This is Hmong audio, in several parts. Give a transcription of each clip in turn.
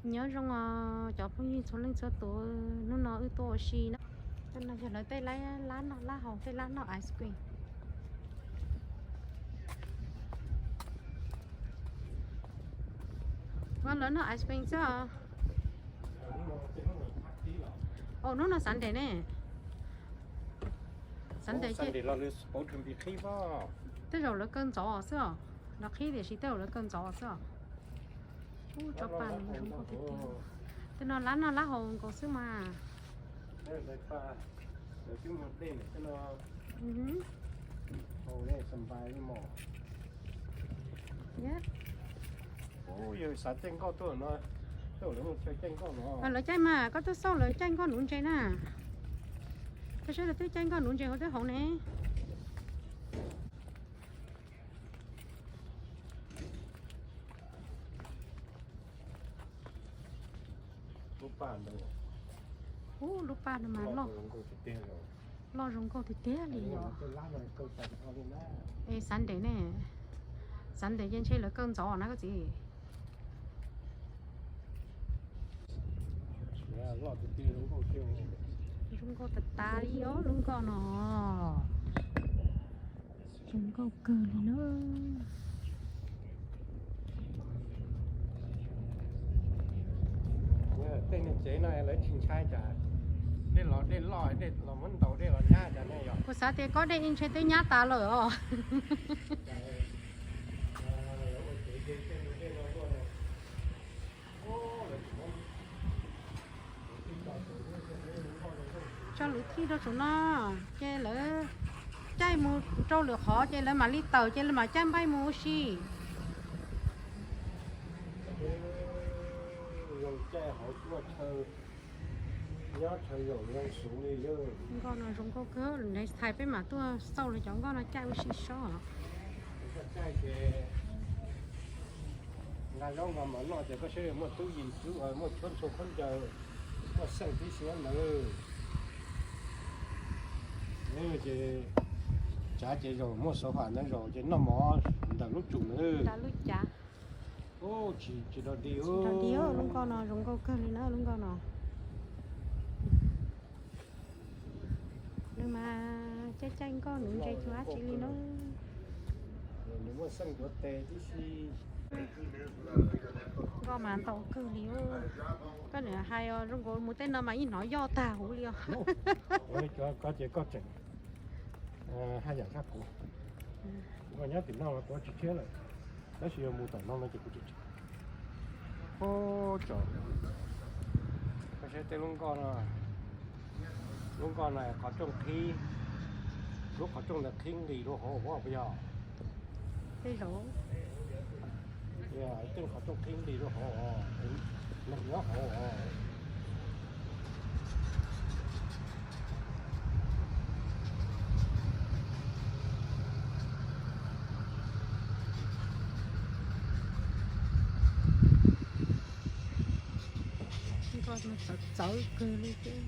Nyob zoo os cov phooj ywg txhua leej txhua tus, hnub no wb tuaj ua si na. Tej no yog lawv tej lab noj lab haus, tej lab noj ice cream. Ua lawv noj ice cream xwb os. Ua hnub no Sunday ne. Sunday ces tej zaum lawv kaw ntxov xwb os. Lawv qhib tiam sis tej zaum lawv kaw ntxov xwb os. Ub, tsob pa no zoo nkauj tiag tiag. Tej no lab noj lab haus nkaus xwb mas. Lawv caij mas koj tuaj xauj lawv caij nkoj nuv ntses na. Koj saib lawv twb caij nkoj nuv ntses hauv twb hauv ne. Ub, lub paj no mas loj zoo nkauj tiag tiag li os. Es Sunday ne, Sunday ces ntshe lawv kaw ntxov na koj txiv. Zoo nkauj tas tas li os lub nkoj no. Zoo nkauj kawg li na. Tej niag tsev no lawv tsis ntshai cas, dej los dej loj, dej los muab ntaus dej los nyab cas ne yog. Kuv xav tias koj dej ib ntshe twb nyab tas lawm os. Tso lwm thij rau saum no, ces lawv caij mus rau lwm qhov ces lawv mam li tawm ces lawv mam caij npaij mus ua si. Nkoj no zoo nkauj kawg, next time peb mam tuaj xauj lawv cov nkoj no caij ua si sob. Nqa zaub nqa mov noj ces koj saib muaj tub yim tub, muaj tshuab ntxhua khaub ncaws, muaj xeej tib si ntawd. Ces tsav ces zaum muaj sofa ntawd zaum ces noj mov ntawm lub tsum ntawd. Tsis, tsis dog dig. Lub nkoj no zoo nkauj kawg li na lub nkoj no. Nws mas caij caij nkoj nuv ntses cuag dab tsi li na. Nkoj mas ntau kawg li. Koj niam hais os, zoo nkaus mus tej no mas ib hnov yoj tag huv li os. Koj ces koj tseem haj yam zaj kuv. Koj nyob tim no los kuv tsis tshiab lawm, tab sis yog mus tom no no ces kuv tseem tshiab. Koj saib tej lub nkoj no, lub nkoj no qhov rooj qhib, lub qhov rooj ntawd qhib nqis rau hauv puas yog? Tej zaum, tej qhov rooj qhib nqis rau hauv, neeg nyob hauv os. Nkoj no txawv txawv kawg li thiab.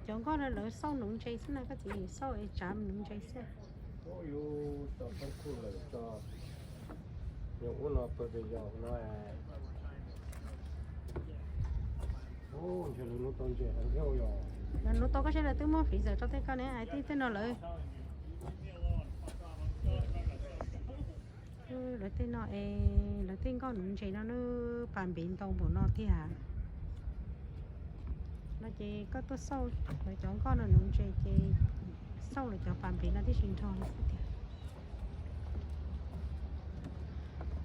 Cov nkoj no lawv xauj nuv ntses xwb na koj txiv, xauj es tsav nuv ntses xwb. Lawv nuv tau koj saib lawv twb muab freezer rau tej koj ne, hais tias tej no lawv, lawv tej no es lawv tej nkoj nuv ntses no nws pas npev ntau npaum no tiag. No ces koj tuaj xauj lawv cov nkoj no nuv ntses ces xauj lawv cov pas npev no tib si nrog li xwb tiag.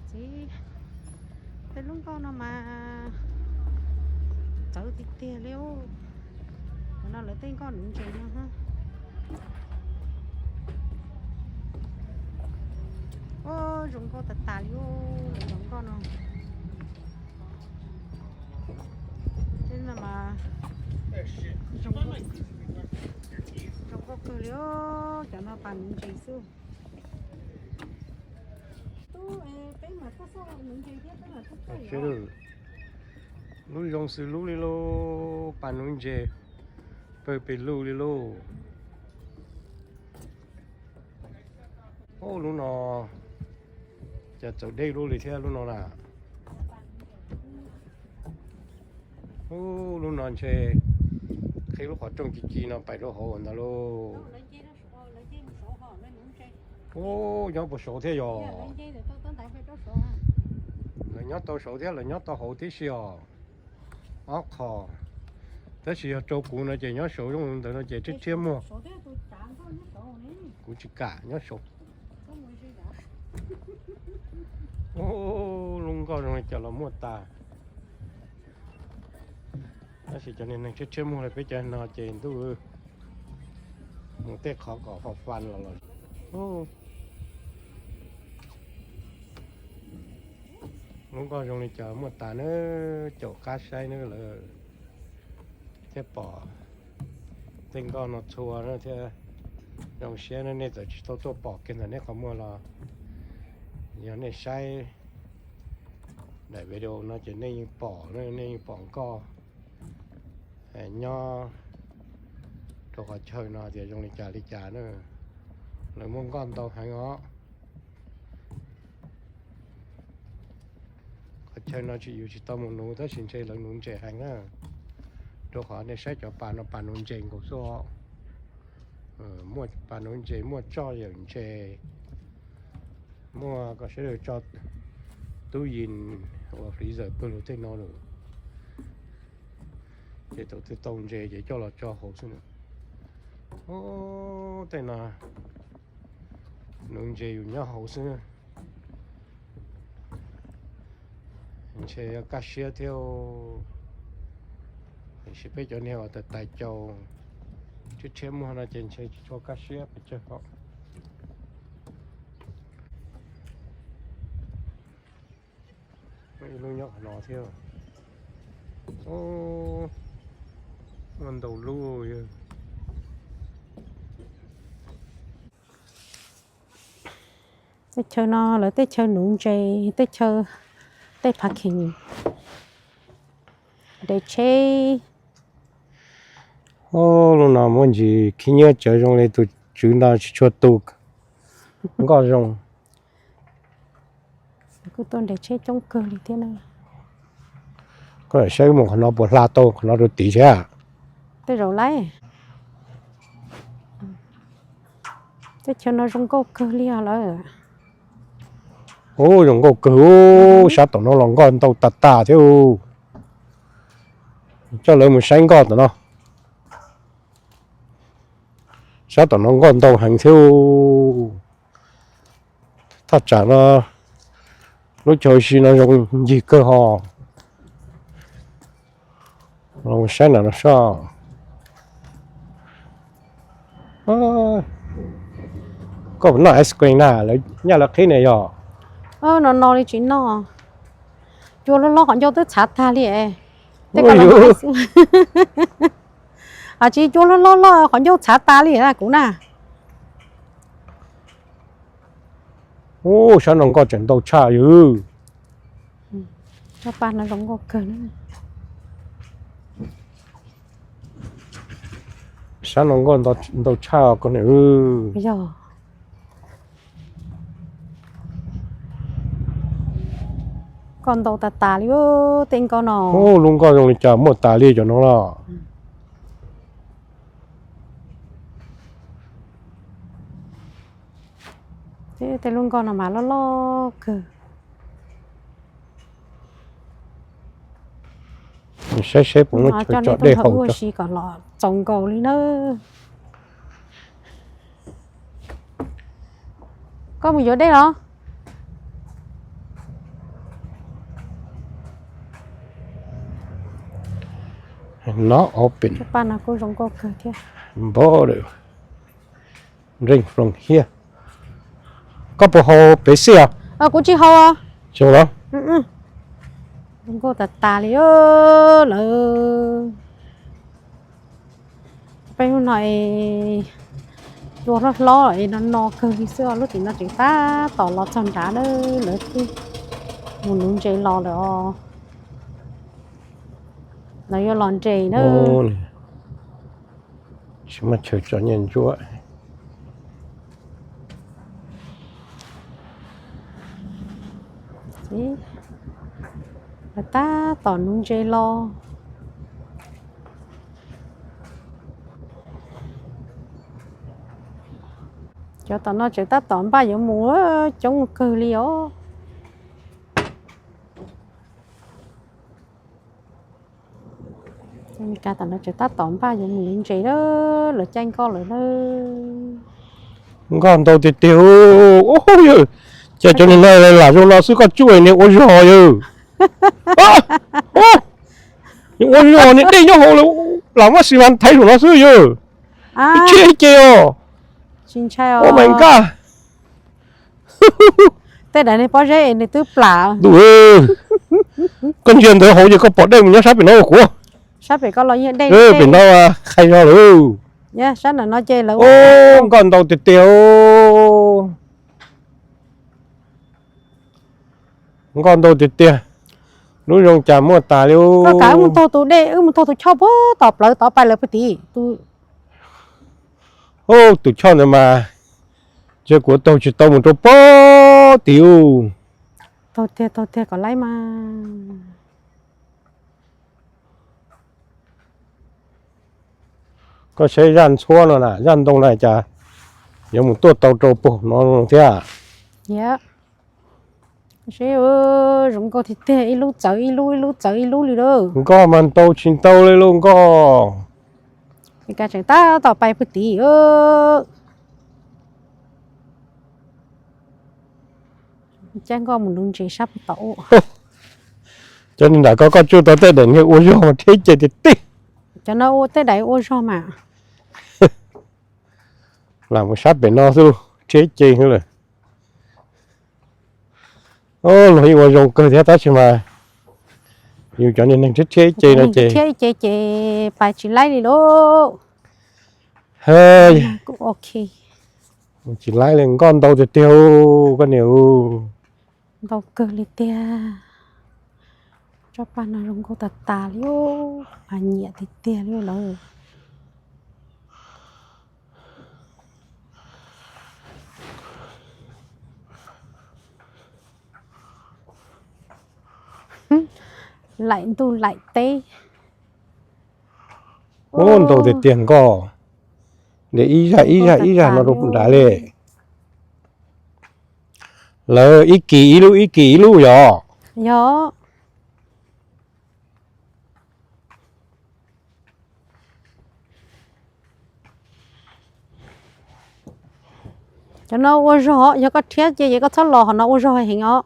Txiv, tej lub nkoj no mas txawv tiag tiag li. Qhov no lawv tej nkoj nuv ntses no. Ub, zoo nkauj tas tas li lawv cov nkoj no. Tej no mas zoo nkauj kawg li, cov no pas nuv ntses xwb. Lub zoo xws lub li lub pas nuv ntses, Pawg pes lug li lauj. Ub, lub no cas txaus deb lub li thiab lub no na. Ub, lub no ntshe qhib lub qhov rooj ci ci no pais rau hauv ntawd lauj. Ub, nyob puas saud thiab yog? Lawv nyob tau saud thiab lawv nyob tau hauv tib si os. Ob qho. Tab sis yog rau kuv no ces nyob saud zoo ntawd no ces rhiab rhiab muag. Kuv tsis kam nyob saud. Ub, lub nkoj zoo li cas los muaj tas. Tab sis cov niag neeg rhiab rhiab muag li peb cov no ces ntuj, mus tej qhov kom fo fan los los. Lub nkoj zoo li cas muaj tas na, caum qab saib na lawm thiaj pom. Tej nkoj no txhua na thiab zoo siab na, nej txawm tsis tau tuaj pom kiag ntawm nej qhov muag los yog nej saib daim video no ces nej yeej pom na, nej yeej pom nkoj nyob rau qhov chaw no tias zoo li cas li cas na. Lawv muaj nkoj ntau heev os. Qhov chaw no tsis, yus tsis tau mus nuv tab sis ntshe lawv nuv ntses heev na. Rau qhov nej saib cov pas no pas nuv ntses nkaus xwb os. Muaj pas nuv ntses, muaj tsoj yawm ntses, muaj kom sawv daws tso tub yis uas freezer pawg lug tej no lawm. Ces thaum twg tau ntses ces coj los tso hauv xwb na. Ub, tej no nuv ntses yus nyob hauv xwb. Ntshe yuav kaj siab thiab. Tiam sis peb cov niag uas tais tais caus rhiab rhiab muag no ces ntshe tsis tshua kaj siab pes tsawg os. Ib lub nyob qhov no thiab. Ub, muaj ntau lub. Tej chaw no lawv tej chaw nuv ntses, tej chaw, tej parking nres tsheb. Ub, lub no muaj ntsis khib nyiab tsawv zoo li tus tswv no tsis tshua tu nkoj zoo. Kuj tuaj nres tsheb coob kawg li thiab na. Koj saib mus qhov no puas hla tau qhov no rau tid thiab. Tej zaum lawm. Teb chaws no zoo nkauj kawg li os lawm. Ub, zoo nkauj kawg, sab tom no los nkoj ntau tas tas thiab. Coj lawv mus saib nkoj tom no. Sab tom no nkoj ntau heev thiab. Thaj tsam no lub caug si no zoo ncig kawg ho. Los saib ntawm no saib. Koj puas noj ice cream na, lawv nyaj lawv qhib ne yog? No no li tsis noj. Cua loj loj qhov ncauj twb txhav tag li. Tsis cua loj loj loj qhov ncauj txhav tas li na kuv na. Ub, sab no nkoj tseem ntau tshaj yws. Sab no nkoj ntau tshaj koj niam. Nkoj ntau tas tas li tej nkoj no. Ub, lub nkoj zoo li cas muaj tas li cov no los. Tej lub nkoj no mas loj loj kawg. Saib seb puas muaj chaw tso dej haus ua si kom los txaus nkaus li na. Koj mus yuav dej los? Not open. Pas no kuj zoo nkauj kawg thiab. Border. Drink from here. Koj puas haus Pepsi os? Kuv tsis haus. Tsis haus los? Zoo nkauj tas tas li lawm. Peb hnub no es cua hlob hlob es no no kawg li xwb, lub tim no tseem tab tom los txog nrad na, lawv twb mus nuv ntses los lawm os. Lawv yuav los nres na. Tsis muaj chaw tso nyiaj ntsuab. Lawv tab tom nuv ntses los. Cov tom no tseem tab tom npaj yuav mus, coob kawg li os. Cov Meskas tom no tseem tab tom npaj yuav mus nuv ntses lawm, lawv caij nkoj lawm na. Nkoj ntau tiag tiag. Yawg, cas cov niag no lam zoo no xwb, koj tsuj niag ua zog yawg. Niag ua zog, niag dej nyob hauv, lam muab xi mas thaiv saum no xwb yawg. Ib tsheb ib ce os. Ua mas nkaj. Tej daim pob zeb nws twb plam. Koj ntsia ntawd hauv ces koj pom dej mus nyob sab pem no kuv. Pem no qhai zog lawm. Nkoj ntau tiag tiag. Nkoj ntau tiag tiag. Lub zoo cas muaj tas li. Koj kav wb mus taug tus dej, wb mus taug tus choj puag tom plawv tod pais lawm puag tim. Tus choj ntawd mas ntshe kuv taug tsis tau mus rau puag tim u. Taug tiag, taug tiag kom laib mas. Koj saib zaj ntxhuab no na, zaj ntoo na cas yuav mus tuaj tau rau puag no thiab. Seb, zoo nkauj tiag tiag, ib lub txawv ib lub, ib lub txawv ib lub li lauj. Nkoj mas ntau tsis ntau li lauj nkoj. Ces koj tseem tab tom pais puag tim. Caij nkoj mus nuv ntses sab puag tom ub. Cov niag nram ko koj tsuj tau tej daim niag ua zog mas rhiab ce tiag tiag. Cov no ua tej daim ua zog mas. Lam mus sab pem no xwb, rhiab ce xwb lawm. Luag yeej ua zoo kawg thiab tab sis mas yus cov niag neeg rhiab rhiab ce no ces, rhiab ce ces pais tsis laib li lauj. Kuj ok. Tsis laib li, nkoj ntau tiag tiag koj niam. Ntau kawg li tiag. Tsob paj no zoo nkauj tas tas li, mas nyiam tiag tiag li lawm. Laim ntuj laim teb. Ntau tiag tiag nkoj. Ib zaj ib zaj ib zaj no rau nrad li. Lawv ib kis ib lub ib kis ib lub yog. Yog. Cov no ua zog, yog koj rhiab ces koj txhob los hov no ua zog heev os.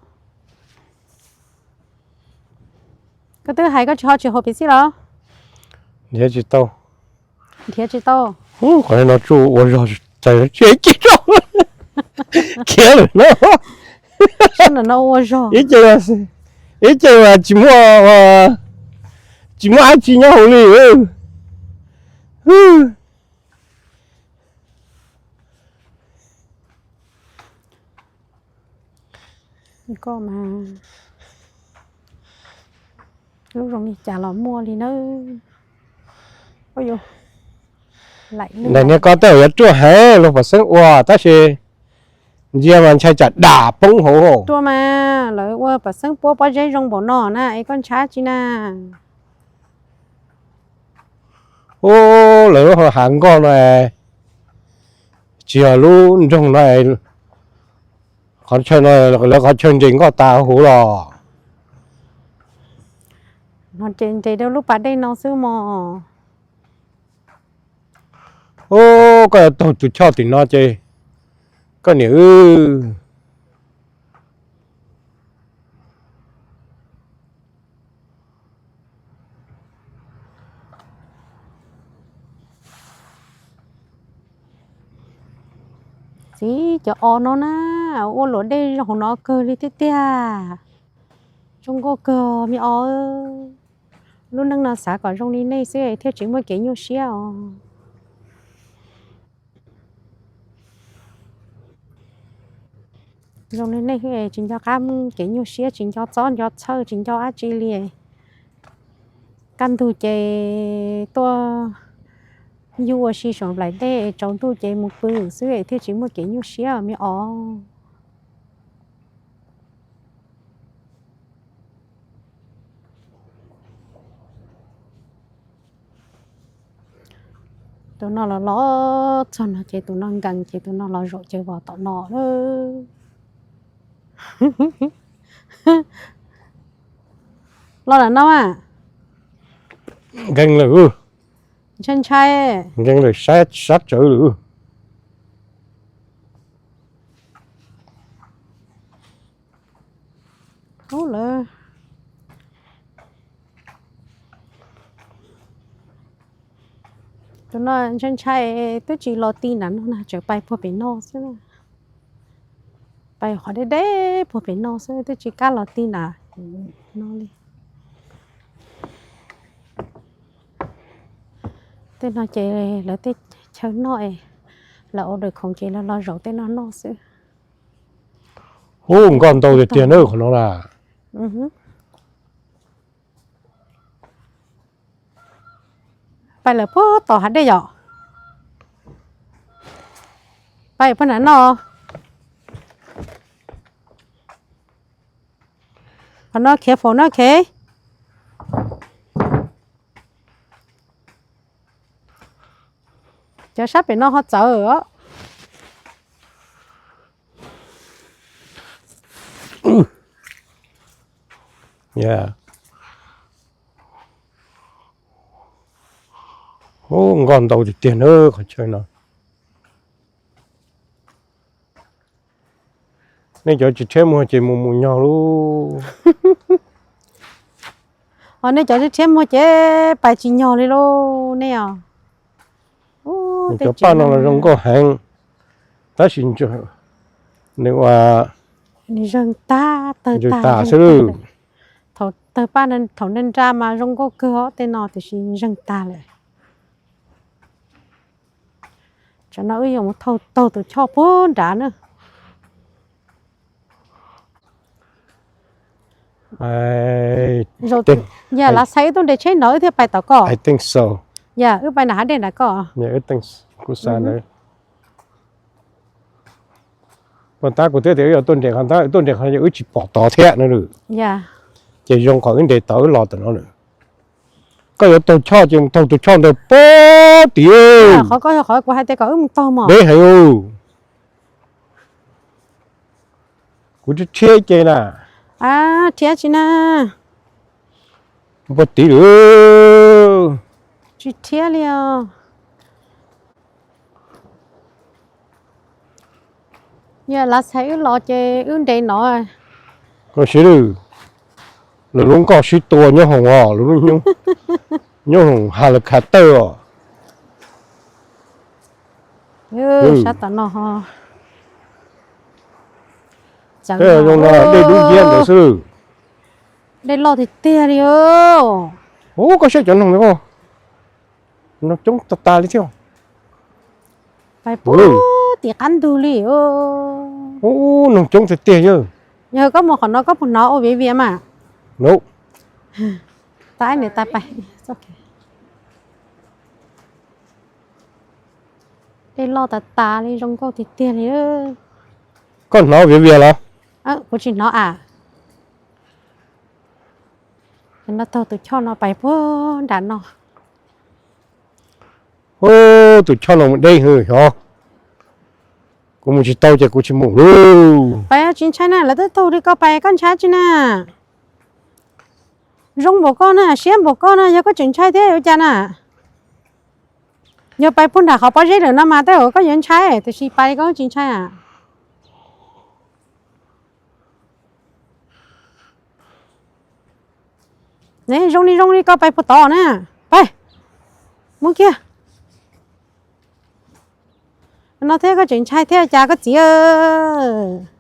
Koj twb hais koj tsis ho tsis haus pes xij los? Nrhiav tsis tau. Nrhiav tsis tau. Qhov no tsuj ua zog, tsis tso, khiav lawm no. Ib ce, ib ce mas tsis muaj, tsis muaj dab tsi nyob hauv li. Koj mas lub zoo li cas los muaj li nawb. Daim niag ko tej zaum yuav ruaj heev, luag pam xeeb ua tab sis ntsia mas ntshai tsam dam poob hauv. Ruaj mas, lawv ua pam xeeb puab pob zeb zoo npaum no na es koj ntshai tsi na. Ub, lawv lub hav nkoj no, tsis yog lub nroog no, qhov chaw no lawv qhov chaw ntses nkoj tas huv los. Ces nres rau lub pas dej no xwb mog. Ub, koj yuav taug tus choj tim no ces koj niam wb. Txiv, cov os no na, ua luam dej zoo hauv no kawg li tiag tiag. Zoo nkauj kawg me os. Lub neej no xav kom zoo li nej xwb thiaj tsis muaj kev nyuaj siab os. Zoo li nej tsis nco qab kev nyuaj siab, tsis nco txob nco txhawj, tsis nco dab tsi li. Kaj ntug ces tuaj Yug ua si saum nplaim dej, tsaus ntuj ces mus pw xwb thiaj tsis muaj kev nyuaj siab me os. Tus no los los txog no ces tus no nkees ces tus no los zaum ces vov tom no. Los lawm no a. Nkees lawm. Ntshai ntshai. Nkees lawm, sab tsawv lawm. Ub lawm. Tus no ntshai ntshai, twb tsis los ti nram no na, tseem pais puag pem no xwb. Pais qhov deb deb puag pem no xwb, twb tsis kam los ti nram no li. Tej no ces lawv tej chaw noj es lawv order khoom ces lawv los zaum tej no noj xwb. Ub, nkoj ntau tiag tiag na qhov no na. Pais lawm puag tom hav dej yom. Pais puag nram no. Qhov no careful na, ok. Cov sab pem no ho txawv os. Ub, nkoj ntau tiag tiag na qhov chaw no. Nej cov tsis rhiab muag ces mus mus nyog lauj. Os, nej cov tsis rhiab muag ces pais tsis nyog li lauj nej os. Cov paj no los zoo nkauj heev, tab sis nws ua, nws zeeg tag, tawg tag xwb. Thaum tawg paj, thaum nra nra mas zoo nkauj kawg os, tej no tiam sis zeeg tag lawm. Tsam no wb yuav mus taug tus choj puag nrad na. Yog lav xaiv wb tuaj nres tsheb no wb thiaj pais tom koj. Yog wb pais nram hav dej nram koj. Puag ta kuv twb tias wb yuav tuaj nres qhov ntawd, wb tuaj nres qhov no ces wb tsis pom tod thiab na. Ces zoo qhov wb nres tod wb los tom no lawm. Koj yuav taug choj ces mus taug tus choj ntawd puag tim. Qhov ko yog qhov kuv hais tias kom wb mus taug mog. Deb heev. Kuv rhiab rhiab ces na. Rhiab tsis na. Puag tim lawm. Tsis rhiab li os. Yog lav xaiv wb los ces wb nres no. Koj siv lwm, lawv lub nkoj sib tua nyob hoom os, lawv lub nyob hoom ha la kha tawj os. Sab tom no ho txawv zoo no dej dub nciab ntawd xwb. Dej loj tiag tiag li. Ub, koj saib cov noog ntawd, noog coob tas tas li thiab. Pais puag tim qab ntug li. Ub, noog coob tiag tiag yawg. Yog koj mus qhov no koj puas hnov ua viav vias mas? Tab niam tais pais. Dej loj tas tas li, zoo nkauj tiag tiag li. Koj hnov viav vias los? Kuv tsis hnov a. No taug tus choj no pais puag nram no. Ub, tus choj no mus deb hwv xyov. Kuv mus tsis tau ces kuv tsis mus lauj. Pais tsis ntshai na, lawv twb taug li koj pais koj ntshai tsi na. Zoo npaum koj na, siab npaum koj na, yog koj tseem ntshai thiab yuav cas na. Yog pais puag nram qhov pob zeb lawm no mas tej zaum koj yuav ntshai, tiam sis pais li koj tsis ntshai a. Ne zoo li zoo li koj pais puag tod na. Pais, mus kiag. No thiab koj tseem ntshai thiab cas koj txiv.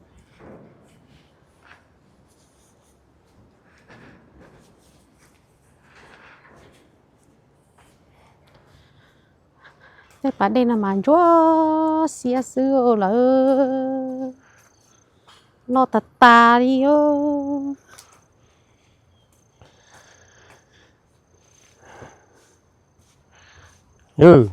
Tej pas dej no mas ntsuab xiab xwb lawm, loj tas tas li. Yog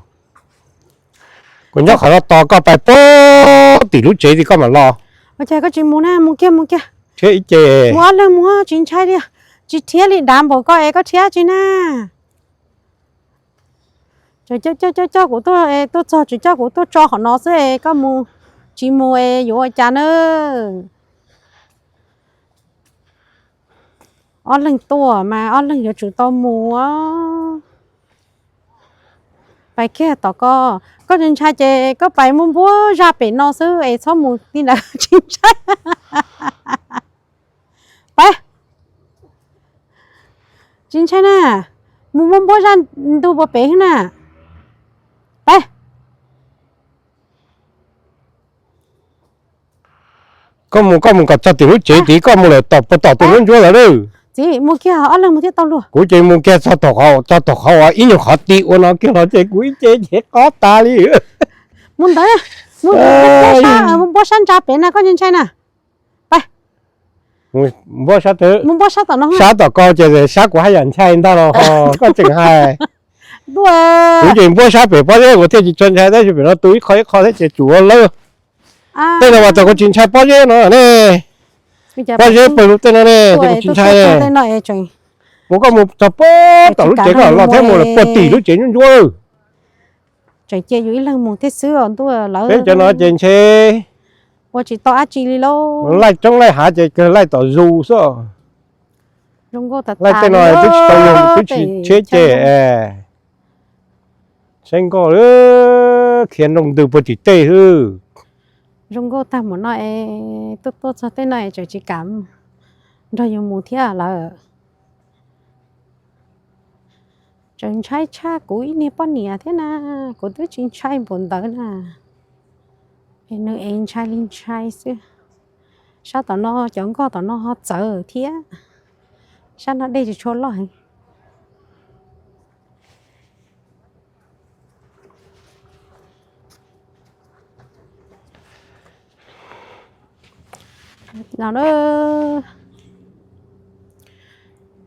Kuv nyob qhov no tos koj pais puag tim lub tsev tim koj mam los. Ua cas koj tsis mus na, mus kiag mus kiag. Rhiab ib ce. Mus ob leeg mus, tsis ntshai li. Tsis rhiab li, dav npaum koj es koj rhiab tsis na. Coj coj coj kuv tuaj, tuaj txog tsis coj kuv tuaj tso qhov no xwb es koj mus, tsis mus es yuav ua cas na. Ob leeg tuaj mas ob leeg yuav tsum tau mus. Pais kiag tom koj, koj tsis ntshai ces koj pais muaj npuab zaj pem no xwb es txhob mus li ntawd tsis ntshai. Pais. Tsis ntshai na, mus muaj npuab zaj ntug puag pem xwb na. Pais. Koj mus, koj mus kom txog tim lub tsev tid, koj mus lawm tom puag tom tus lub ncuab lawm lawm. Txiv, mus kiag ob leeg mus thiaj tau luag. Kuv ces mus kiag txog tom qhov, txog tom qhov uas ib nyuag qhov ti ua no kiag los ces kuv ib ce ces qob tas li. Mus ntawd, mus npuab sab ntsa pem na, koj ntshai ntshai na. Pais. Npuab sab twg? Mus npuab sab tom no, sab tom koj ces sab kuv haj yam ntshai ntag los ho koj tseem hais. Kuv ces npuab sab pem pob zeb kuv thiaj tsis tshua ntshai tab sis pem no tu ib qho ib qho thiab ces tsum ua lawb. Tej no mas txawm kuv tsis ntshai pob zeb no ne. Pob zeb pawg lug tej no ne ces kuv tsis ntshai. Mus koj mus txog puag tom lub tsev koj los thiab mus lawm puag tim lub tsev ncuab ncuab. Tseem cia yus ib leeg mus thiab xwb os ntuj lawm. Peb cov no ces ntshe ua tsis tau dab tsi li lauj. Laij roob laij hav ces kawg laij tom zus xwb. Zoo nkauj tas tas li. Laij tej no twb tsis tau yog twb tsis tshiab ces es saib nkauj khiav nroo ntws puag tim tej xwb. Zoo nkauj tag npaum no es tuaj tuaj txog tej no es tseem tsis kam nrog yus mus thiab lawm. Tseem ntshai tshaj kuv ib niag poj niam thiab na, kuv twb tsis ntshai npaum ntawd na. Es nws es ntshai li ntshai xwb. Sab tom no cov nkoj tom no ho txawv thiab. Sab no dej tsis tshua loj heev. No,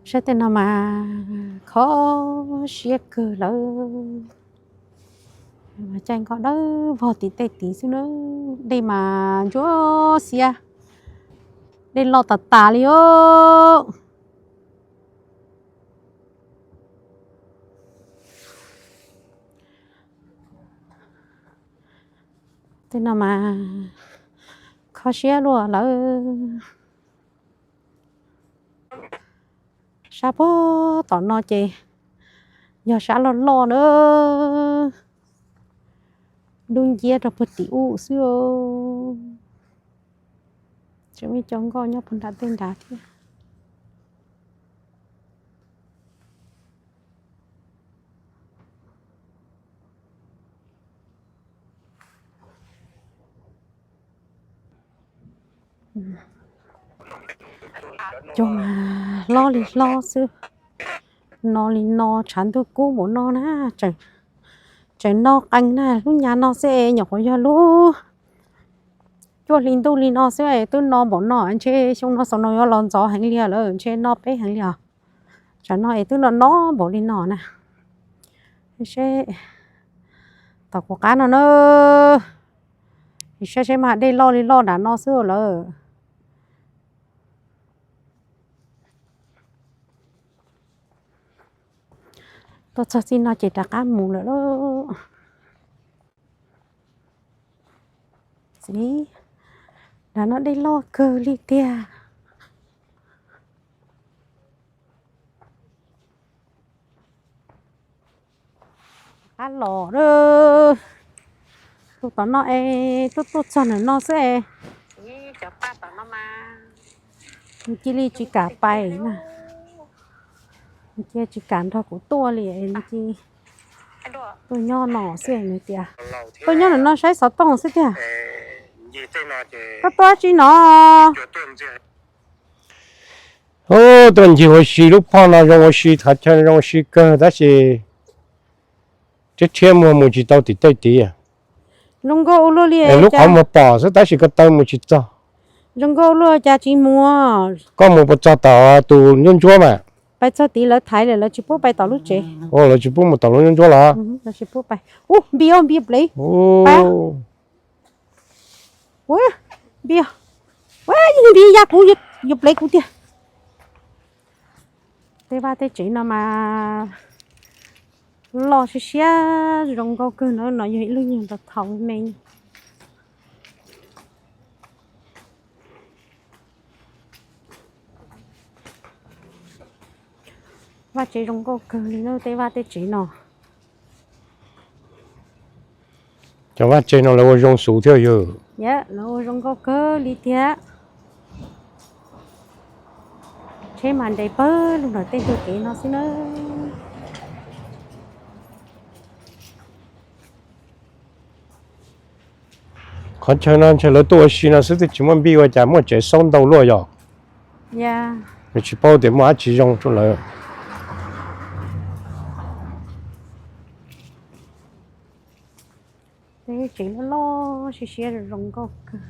saib tej no mas kho siab kawg lawm. Caij nkoj dawb vog tim tej tid xwb na. Dej mas ntsuab xiab, dej loj tas tas li os. Tej no mas kho siab luaj lawm. Sab puag tom no ces yog sab loj loj na, dub nciab rau puag tim ub xwb. Tseem muaj cov nkoj nyob puag nram tej nrad thiab. Cov mas hlob li hlob xwb, no li no tshav ntuj kub npaum no na, tseem no qee na, lub nyuag no xwb es nyuam qhuav yog lub cuaj hli ntuj li no xwb es twb no npaum no, ntshe xyoo no xaus no yuav los ntxov heev li lawm, ntshe no peb heev li os. Tsam no es twb no no npaum li no na. Seb, tom kuv qab no na, saib seb mas dej loj li loj nram no xwb lawm. Tuaj txog txij no ces rov qab mus lawm lauj. Txiv, nram no dej loj kawg li tiag. Qab los, tus tom no es tuaj tuaj txog nram no xwb es nws cia li tsis kam pais na. Nws cia tsis kam nrog kuv tuaj li, nws cia tuaj nyob no xwb nws tias. Tuaj nyob nram no saib xov tooj xwb tiag. Koj tuaj dab tsi no? Tuaj ncig ua si, lub phoj no zoo ua si, qhov chaw zoo ua si kawg tab sis rhiab rhiab muag mus tsis tau tim tej tid. Zoo nkauj ua luaj li, lub qhov muag pom xwb tab sis ko taw mus tsis txog. Zoo nkauj ua luaj cas tsis mus. Koj mus puas txog tom tus ncuab ncuab mas? Pais txog tid lawv thaiv lawm, lawv tsis pub pais tom lub tsev. Lawv tsis pub mus tom lub ntsuab los? Lawv tsis pub pais. Ub, npis, npis plev. Ub, npis, npis ya kuv, yuav plev kuv tiag. Tej vaj tej tsev no mas loj siab siab zoo nkauj kawg na, no yog ib lub nyuag ntau thaum me. Vaj tsev zoo nkauj kawg li na, tej vaj tej tsev no. Cov vaj tsev no lawv ua zoo xus thiab yog? Yog, lawv ua zoo nkauj kawg li thiab. Tsheb mas nres pawg lug nram tej ntug kev no xwb na. Qhov chaw no ntshe lawv tuaj ua si no xwb twb tsis muaj npij, ua cas muaj tsev xauj ntau luaj yog? Nws tsis paub tias muaj dab tsi zoo rau lawv. Tsev loj loj siab siab zoo nkauj kawg.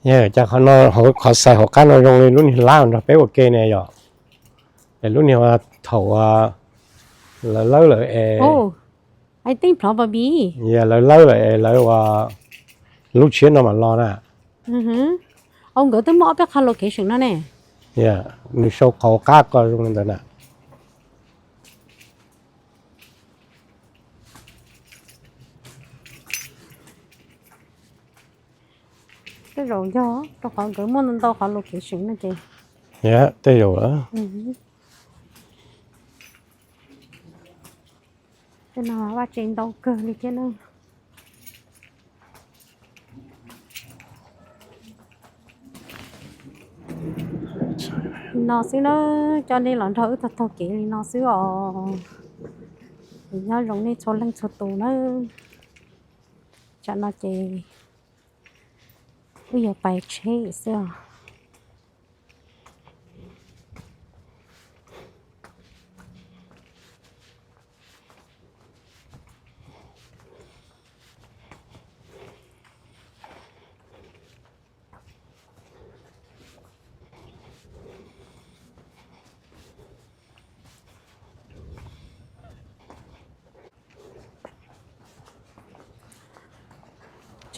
Cas qhov no, qhov xais hauv qab no zoo li lub niag lab nrog peb ua ke ne yom? Es lub niag thaum lawv lawb lawm es, lawv lawb lawm es lawv ua lub tshiab no mam los na. Au, nkawd twb muaj ob peb qho location no ne. Nws sau qhov qab ko zoo li ntawd na. Tej zaum yog rau qhov nkawd muaj ntau ntau qhov location no ces. Tej zaum lawm. Tej no vaj tsev ntau kawg li thiab na. Li no xwb na, coj nej los nrog wb taug taug kev li no xwb os. Nyob zoo nej txhua leej txhua tus na. Tsam no ces wb yuav pais tsheb xwb os.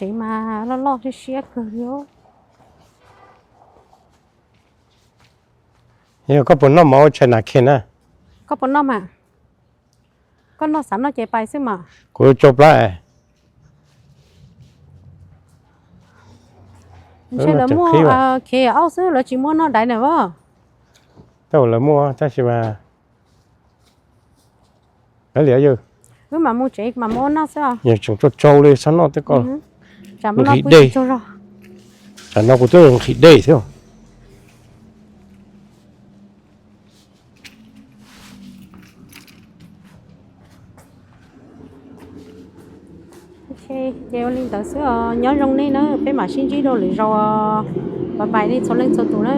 Tsev mas loj loj siab siab kawg li. Yog koj puas noj mov ua tshais nas khe na? Koj puas noj mas? Koj noj xav noj ces pais xwb mas. Kuv tsau plab. Ntshe lawv muaj khe auj xwb, lawv tsis muaj noj daiv na as. Tej zaum lawv muaj tab sis mas, wb mam mus tsev mam mus ua noj xwb os. Yog tseem tsau tsau li xav noj tej ko. Nqhis dej. Tsam no kuv twb nqhis dej thiab. Ces ua li ntawd xwb os, nyob zoo nej na, peb mam sib ntsib dua lwm zaus. Bye bye nej txhua leej txhua tus na.